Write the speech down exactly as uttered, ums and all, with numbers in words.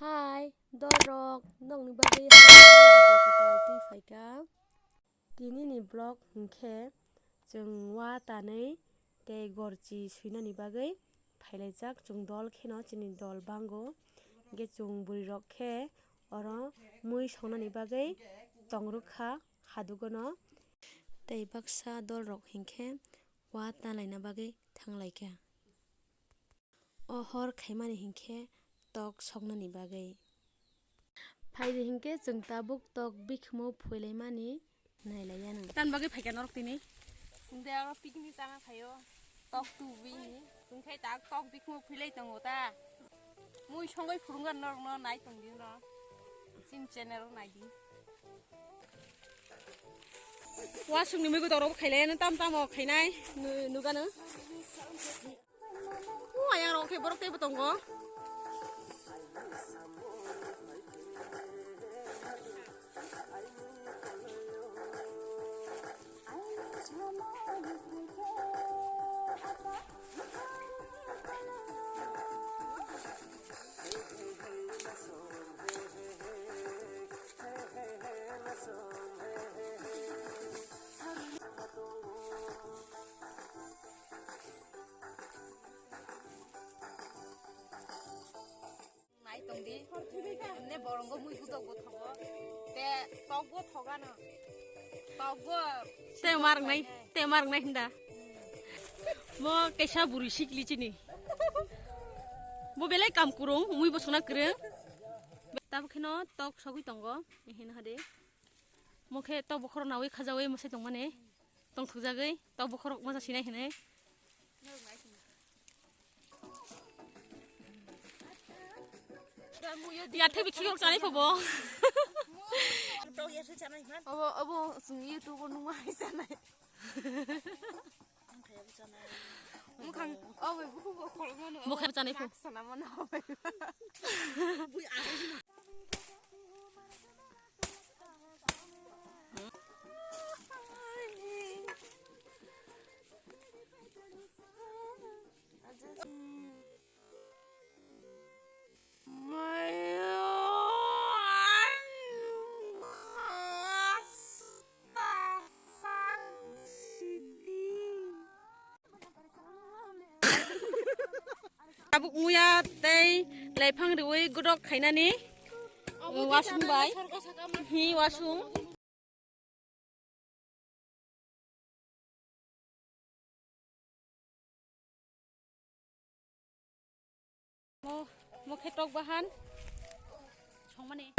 Hai, dorok, nokni bagwi video kwtal twi phaikha. Tinini vlog hinkhe chwng wa tanwi tei gorchi swinani bagwi phailaijak, chwng dol kheno chini dol bango. Hinkhe chwng bwrwirok khe oro mui songnani bagwi tongrwkha hadugono. Tei baksa dolrok hinkhe wa tanlaina bagwi thanglaikha. O hor khaimani hinkhe tok soknani bagwi. Phaidi hinkhe chwng tabuk tok bikhumo phuilaimani nailaiyano. Tan bagwi phaikha norok tini. Sinde oro picnic chana phaio. Tok tubui ni. Chwng khai tak tok bikhumo phuilai tongo ta. Mui songoi phurungan norokno nai tongdi no. Chini channel o naidi. Wasung ni mui gudo rok khailai tam tam o khainai nu-, nugano. O ayang rok khe borok teibo tongo. Nai tongdi, emne borongo mui gudo gothogo, te tokbo thogano, tokbo. Te marnai, te marnai hinda. Mo kaisa buri sikli chini. Bo belai kam kurung, mui bo songna kwrwng. Tabuk kheno tok sogwi tongo, hino hade. Mo khe tok bokhoro nawi khajawi mwsai tongmani. Tongthokjagwi tok bokhorok masa sinai hinwi. Yathai bikhi rok chanai phobo. Obo, obo, chwng YouTube o nungma hai chanai. Mukhang, obo, buku bo khol mano. Mukhang chanai pho. Sana mano. Tabuk muya tei laiphang riwi godok khainani wasung bai. Hi wasung. Mo, mo khe tok bahan. Songmani.